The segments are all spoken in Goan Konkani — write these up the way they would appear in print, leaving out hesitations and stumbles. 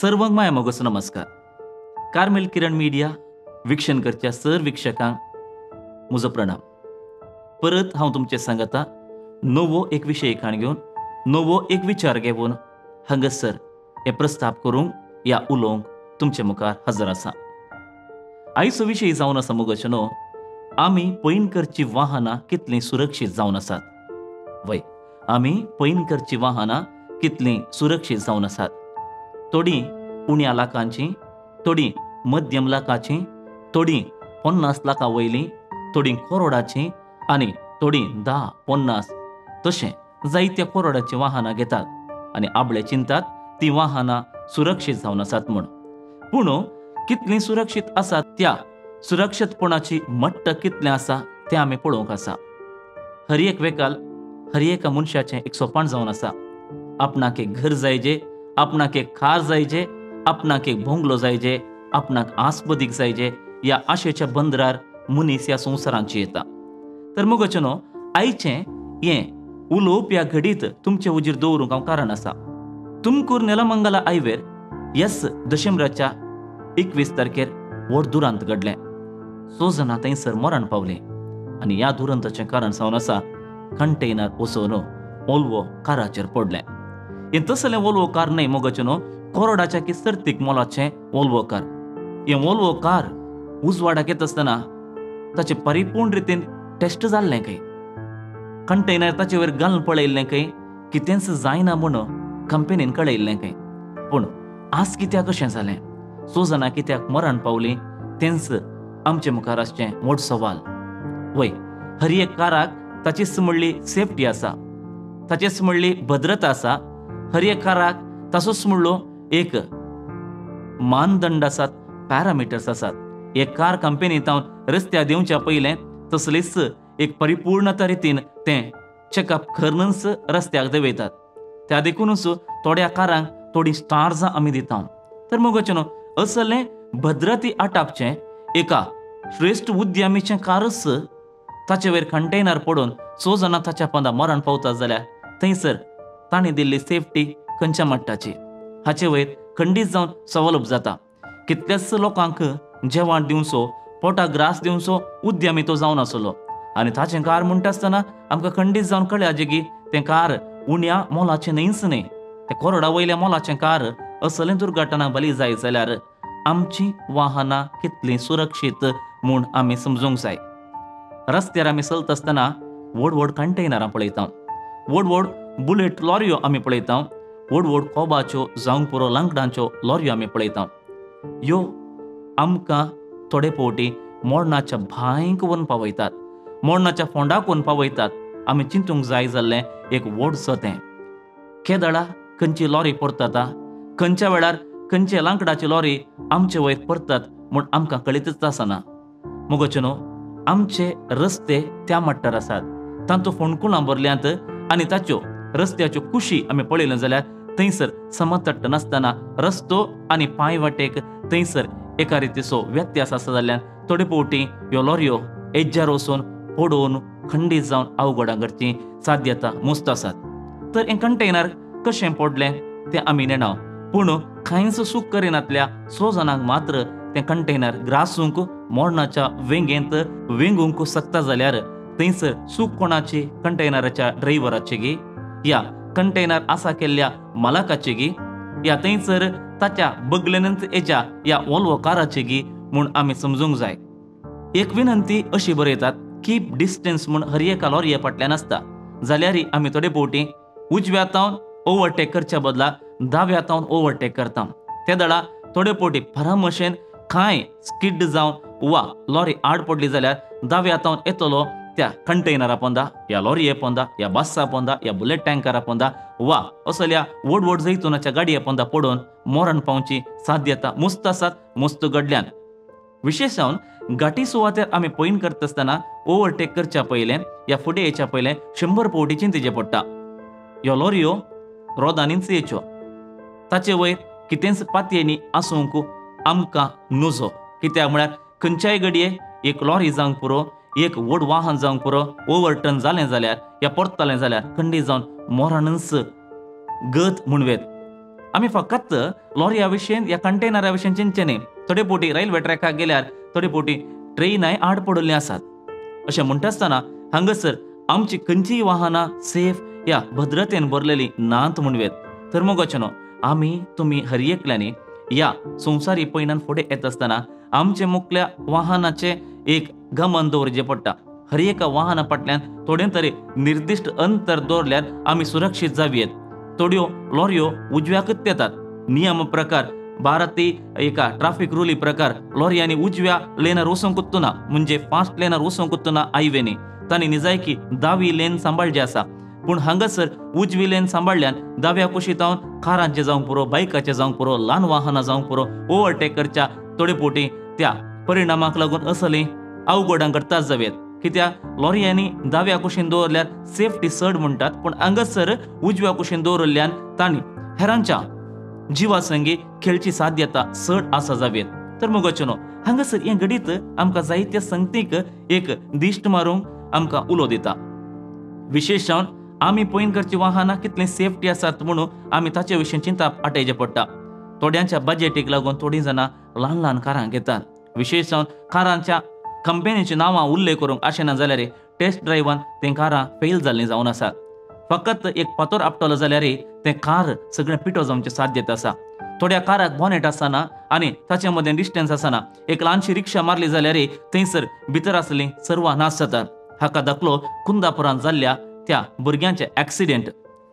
सर्वांक माया मोगोचो नमस्कार. कार्मेल किरण मिडिया विक्षण करच्या सर वीक्षकांक म्हजो प्रणाम. परत हांव तुमचे सांगता नवो एक विशय खाण घेवन, नवो एक विचार घेवन हांगासर हे प्रस्ताप करूंक या उलोवंक तुमचे मुखार हजर आसा. आयचो विशय जावन आसा मोगाचो न्हू, आमी पयन करची वाहनां कितलीं सुरक्षीत जावन आसात. वय, आमी पयन करची वाहनां कितलीं सुरक्षीत जावन आसात. थोडीं उण्या लाखांची, थोडीं मध्यम लाखाची, थोडीं 50 लाखां वयलीं, थोडीं करोडाची आनी थोडीं 10, 50 तशें जायत्या करोडाचीं वाहनां घेतात आनी आपले चिंतात ती वाहनां सुरक्षीत जावन आसात म्हूण. पूण कितलीं सुरक्षीत आसात, त्या सुरक्षीतपणाची मट्ट कितलें आसा तें आमी पळोवंक आसा. हर एक वेकाल हर एका मनशाचें एक सोपाण जावन आसा. आपणाक एक घर जायजे, आपणाक एक कार जायजे, आपणाक एक बोंगलो जायजे, आपणाक आसबदीक जायजे. ह्या आशेच्या बंदरार मनीस ह्या संवसारांची येता. तर मोगाचें न्हू, आयचें हें उलोवप ह्या घडीत तुमचे उजीर दवरूंक हांव कारण आसा. तुमकूर नेलमंगला आयवेर यस दशेंबराच्या 21 तारखेर व्हड दुरांत घडलें. 6 जाणां थंयसर मरण पावलीं आनी ह्या दुरंताचें कारण जावन आसा कंटेनर वचून वोल्वो काराचेर पडलें. हें तसलें वोल्वो कार न्हय मोगाचें न्हू, कोरोडाच्या की सर्तीक मोलाचें वोल्वो कार. हें वोल्वो कार उजवाडाक येत आसतना ताचें परिपूर्ण रितीन टेस्ट जाल्लें खंय, कंटेनर ताचे वयर घालून पळयल्लें खंय, कितेंच जायना म्हूण कंपनीन कळयल्लें खंय. पूण आज कित्याक अशें जालें, 6 जाणां कित्याक मरण पावलीं, तेंच आमचे मुखार आसचें व्हड सवाल. वय, हर एक काराक ताचीच म्हणली सेफ्टी आसा, ताचीच म्हणली भद्रता आसा. हर एक काराक ताचोच म्हणलो एक मानदंड आसात, पॅरामिटर्स आसात. एक कार कंपनी तावन रस्त्यार देंवच्या पयलें तसलीच एक परिपूर्णता रितीन तें चॅकअप करूनच रस्त्याक देंवयतात. त्या देखूनच थोड्या कारांक थोडीं स्टार्सां आमी दिता. तर मोगाचें न्हू, असलें भद्रती आटापचें एका श्रेश्ठ उद्यमीचें कारच ताचे वयर कंटेनर पडून 6 जाणां ताच्या पंदा मरण पावता जाल्यार थंयसर तांणी दिल्ली सेफ्टी खंयच्या मट्टाची हाचे वयर खंडीत जावन सवाल जाता. कितल्याच लोकांक जेवण दिवचो, पोटाक ग्रास दिवचो उद्यमी तो जावन आसलो आनी ताचें कार म्हणटा आसतना आमकां खंडीत जावन कळ्ळें की तें कार उण्या मोलाचें न्हयच न्हय, तें कोरोडा वयल्या मोलाचें कार. असलें दुर्घटना बली जाय जाल्यार आमची वाहनां कितलीं सुरक्षीत म्हूण आमी समजूंक जाय. रस्त्यार आमी चलता आसतना व्हड व्हड कंटेनरां पळयता, व्हड व्हड बुलेट लॉरयो आमी पळयता, व्हड व्हड कोबाच्यो जावंक पुरो लांकडांच्यो लॉरयो आमी पळयता. ह्यो आमकां थोडे फावटी मोडणाच्या भांयक व्हरून पावयतात, मोडणाच्या फोंडाक व्हरून पावयतात. आमी चिंतूंक जाय जाल्लें एक व्हड सतें केदळा खंयची लॉरी परतता, खंयच्या वेळार खंयच्या लांकडाची लॉरी आमचे वयर परतात म्हूण आमकां कळीतच आसना. मोगाचें न्हू, आमचे रस्ते त्या मट्टार आसात, तांतूं फोंडकुलां भरल्यांत आनी ताच्यो रस्त्याच्यो कुशी आमी पळयल्यो जाल्यार थंयसर समतट्ट नासतना रस्तो आनी पांय वाटेक थंयसर एका रितीचो व्यत्यास आसा जाल्ल्यान थोडे फावटी ह्यो लॉरयो एज्जार वचून पडोवन खंडीत जावन अवघडां घडची साध्यता मुस्त आसात. तर हें कंटेनर कशें पडलें तें आमी नेणाव, पूण कांयच चूक करिनातल्या 6 जाणांक मात्र तें कंटेनर ग्रासूंक मोडणाच्या वेंगेंत वेंगूंक शकता जाल्यार थंयसर चूक कोणाची, कंटेनराच्या ड्रायव्हराची गी, या कंटेनर आसा केल्ल्या मालकाची गी, या थंयसर ताच्या बगलेनच येच्या या वोल्वो काराची गी म्हूण आमी समजूंक जाय. एक विनंती अशी बरयतात, कीप डिस्टन्स म्हूण हर एका लॉरये फाटल्यान आसता जाल्यार आमी थोडे फावटी उजव्या तावन ओवरटेक करच्या बदला दाव्या तावन ओवरटेक करता. ते दळा थोडे फावटी परामशेन कांय स्किड जावन वा लॉरी आड पडली जाल्यार दाव्या तावन येतलो त्या कंटेनरा पोंदा, या लॉरये पोंदा, या बस्सा पोंदा, या बुलेट टँकरा पोंदा वा असल्या व्हड व्हड जैतुनाच्या गाडये पोंदा पडून मरण पावची साध्यता मुस्त आसात, मुस्त घडल्यान. विशेश जावन घाटी सुवातेर आमी पयन करता आसतना ओवरटेक करच्या पयलें या फुडें येच्या पयलें 100 फावटी चिंतचें पडटा. ह्यो लॉरयो रोदांनीच येच्यो, ताचे वयर कितेंच पातयेंनी आसूंक आमकां नजो. कित्याक म्हळ्यार खंयच्याय घडये एक लॉरी जावंक पुरो, एक व्हड वाहन जावंक पुरो, ओवरटर्न जालें जाल्यार या परतलें जाल्यार खंडीत जावन मोरानच गत म्हणवेत. आमी फकत लॉरिया विशयन या कंटेनरा विशयन चिंतचें न्ही. थोडे फावटी रेल्वे ट्रॅकाक गेल्यार थोडे फावटी ट्रेनाय आड पडिल्लीं आसात. अशें म्हणटा आसतना हांगासर आमची खंयचीय वाहनां सेफ या भद्रतेन भरलेली नात म्हणवेत. तर मोगाचें न्हू, आमी तुमी हर एकल्यांनी ह्या संवसारी पयणान फुडें येता आसतना आमचे मुखल्या वाहनाचें एक गमन दवरचें पडटा. हर एका वाहना फाटल्यान थोडें तरी निर्दिश्ट अंतर दवरल्यार आमी सुरक्षीत जावयेत. थोड्यो लॉरयो उजव्याकूच येतात. नियम प्रकार भारतीय एका ट्राफीक रुली प्रकार लॉरयांनी उजव्या लेनार वचूंकूच ना, म्हणजे फास्ट लेनार वचूंकूच ना हायवेनी. तांणी निजायकी दावी लेन सांबाळची आसा, पूण हांगासर उजवी लेन सांबाळ्ळ्यान दाव्या कुशींत कारांचें जावंक पुरो, बायकाचें जावंक पुरो, ल्हान वाहनां जावंक पुरो, ओवरटेक करच्या थोडे फावटी त्या परिणामाक लागून असली अवघडां घडटात जावयेत. कित्याक लॉरयांनी दाव्या कुशीन दवरल्यार सेफ्टी चड म्हणटात, पूण हांगासर उजव्या कुशीन दवरिल्ल्यान तांणी हेरांच्या जिवा संगी खेळची साध्यता चड आसा जावयेत. तर मोगाचें न्हू, हांगासर हें घडीत आमकां जायत्या संगतीक एक दिश्ट मारूंक आमकां उलो दिता. विशेश जावन आमी पयन करची वाहनां कितलीं सेफ्टी आसात म्हणून आमी ताचे विशीं चिंता आटयचें पडटा. थोड्यांच्या बजेटीक लागून थोडीं जाणां ल्हान ल्हान कारां घेतात. विशेश जावन कारांच्या कंपनीचीं नांवां उल्लेख करूंक आशेना जाल्यार टेस्ट ड्रायव्हान तें कारां फेल जाल्लीं जावन आसात. फकत एक फातोर आपटलो जाल्यार तें कार सगळें पिठो जावचें साध्यता आसा. थोड्या काराक बॉनेट आसना आनी ताचे मदें डिस्टन्स आसना. एक ल्हानशी रिक्षा मारली जाल्यार थंयसर भितर आसलीं सर्वां नाश जातात. हाका दाखलो कुंदापुरांत जाल्ल्या त्या भुरग्यांचे एक्सिडेंट.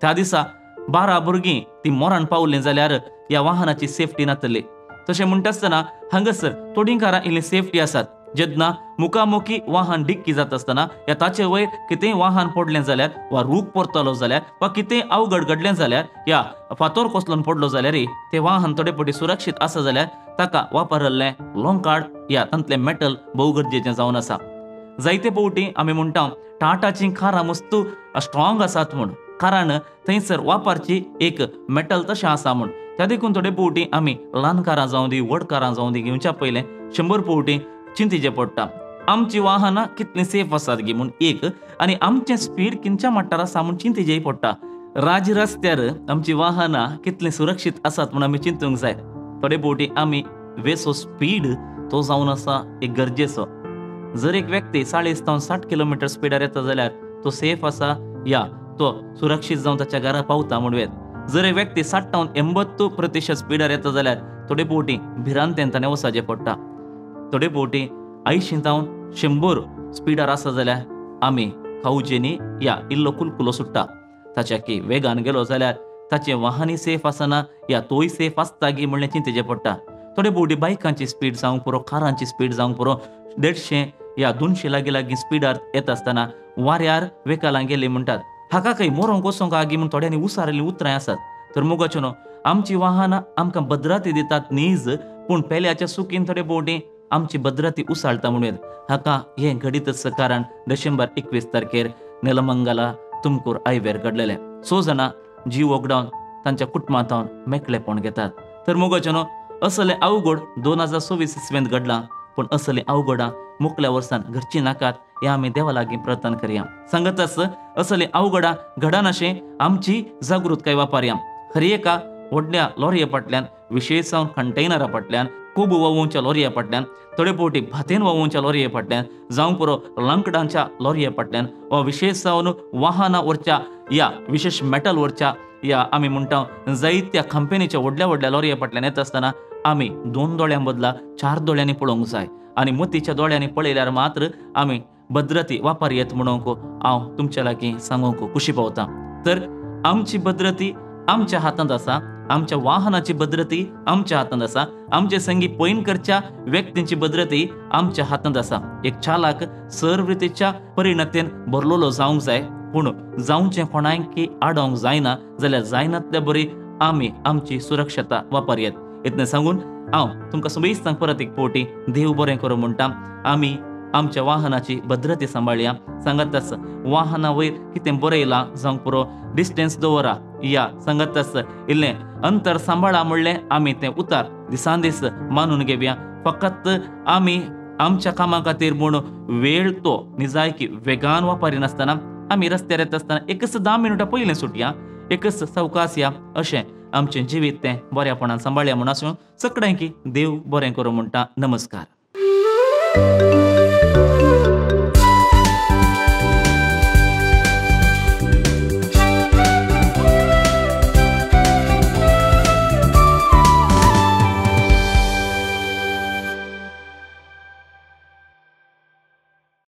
त्या दिसा 12 भुरगीं ती मरण पावलीं जाल्यार ह्या वाहनाची सेफ्टी नातली. तशें म्हणटा आसतना हांगासर थोडीं कारां इल्ली सेफ्टी आसात. जेन्ना मुखामुखी वाहन डिक्की जाता आसतना या ताचे वयर कितेंय वाहन पडलें जाल्यार वा रूख परतलो जाल्यार वा कितेंय अवघड घडलें जाल्यार या फातोर कोसलून पडलो जाल्यार तें वाहन थोडे फावटी सुरक्षीत आसा जाल्यार ताका वापरिल्लें लोंकाड या तांतलें मेटल भोव गरजेचें जावन आसा. जायते फावटी आमी म्हणटा टाटाचीं कारां मस्त स्ट्रॉंग आसात म्हूण, कारण थंयसर वापरची एक मेटल तशें आसा म्हूण. त्या देखून थोडे फावटी आमी ल्हान कारां जावं दी व्हड कारां जावं दी घेवच्या पयलें 100 फावटी चिंतीचें पडटा. आमची वाहनां कितलीं सेफ आसात गी म्हूण एक, आनी आमचें स्पीड कितल्या मट्टार आसा म्हूण चिंतीचेंय पडटा. राज रस्त्यार आमची वाहनां कितलीं सुरक्षीत आसात म्हूण आमी चिंतूंक जाय. थोडे फावटी आमी वेसो स्पीड तो जावन आसा एक गरजेचो. जर एक व्यक्ती 40 ते 60 किलोमिटर स्पिडार येता जाल्यार तो सेफ आसा या तो सुरक्षीत जावन ताच्या घरा पावता म्हणूं. जर एक व्यक्ती 60 ते 80% स्पिडार येता जाल्यार थोडे फावटी भिरांतेन ताणें वचचें पडटा. थोडे फावटी 80 ते 100 स्पिडार आसा जाल्यार आमी खावचेनी या इल्लो कुलकुलो सुट्टा. ताच्या की वेगान गेलो जाल्यार ताचें वाहनय सेफ आसना या तोय सेफ आसता गी म्हणलें चिंतेचें पडटा. थोडे फावटी बायकांची स्पीड जावंक पुरो, कारांची स्पीड जावंक पुरो, 150 या 200 लागीं लागीं स्पिडार येता आसतना वाऱ्यार वेकालां गेली म्हणटात. हाका खंय मोरोंक वचोंक आगी म्हूण थोड्यांनी उसारिल्लीं उतरां आसात. तर मोगाचें न्हू, आमची वाहनां आमकां भद्रती दितात नीज, पूण पेल्याच्या सुकीन थोडे फावटी आमची भद्रती उसाळटा म्हणूं येत. हाका हें घडीतच कारण डिसेंबर 21 तारखेर नेलमंगला तुमकूर हायवेर घडलेलें. 6 जाणां जीव वगडावन तांच्या कुटुंबांत मेकळेपण घेतात. तर मोगाचें न्हू, असलें अवघड 2026 इस्वेंत घडलां, पूण असलीं अवघडां मुखल्या वर्सान घडचीं नाकात हें आमी देवा लागीं प्रार्थना करया. सांगताच असलीं अवघडां घडनाशें आमची जागृतकाय वापरया. हर एका व्हडल्या लॉरये फाटल्यान, विशेश जावन कंटेनरा फाटल्यान, कोबू व्हांवोवच्या लॉरये फाटल्यान, थोडे फावटी भातेन व्हांवोवच्या लॉरये फाटल्यान जावंक पुरो लांकडांच्या लॉरये फाटल्यान वा विशेश जावन वाहनां व्हरच्या या विशेश मेटल व्हरच्या या आमी म्हणटा जायत्या कंपनीच्या व्हडल्या व्हडल्या लॉरये फाटल्यान येता आसतना आमी 2 दोळ्यां बदला 4 दोळ्यांनी पळोवंक जाय आनी मोतीच्या दोळ्यांनी पळयल्यार मात्र आमी भद्रती वापर येत म्हणूंक हांव तुमच्या लागीं सांगूंक खुशी पावता. तर आमची भद्रती आमच्या हातांत आसा, आमच्या वाहनाची भद्रती आमच्या हातांत आसा, आमचे संगी पयन करच्या व्यक्तींची भद्रती आमच्या हातांत आसा. एक चालक सर्वृतीच्या परिणतेन भरलेलो जावंक जाय, पूण जावचें कोणायकी आडोवंक जायना जाल्यार जायनातल्या बरी आमी आमची सुरक्षता वापरयेत. इतलें सांगून हांव तुमकां समेस्तांक परत एक फावटी देव बरें करूं म्हणटा. आमी आमच्या वाहनाची भद्रती सांबाळया. सांगताच वाहना वयर कितें बरयलां जावंक पुरो, डिस्टन्स दवरा या सांगताच इल्लें अंतर सांबाळा म्हणलें आमी तें उतार दिसान दीस मानून घेवया. फकत आमी आमच्या कामा खातीर म्हूण वेळ तो निजायकी वेगान वापरिनासतना आमी रस्त्यार येता आसतना एकच 10 मिनटां पयलें सुटया, एकच सवकास या अशें आमचें जिवीत तें बऱ्यापणान सांबाळया म्हूण आसून सगळ्यांकी देव बरें करूं म्हणटा. नमस्कार.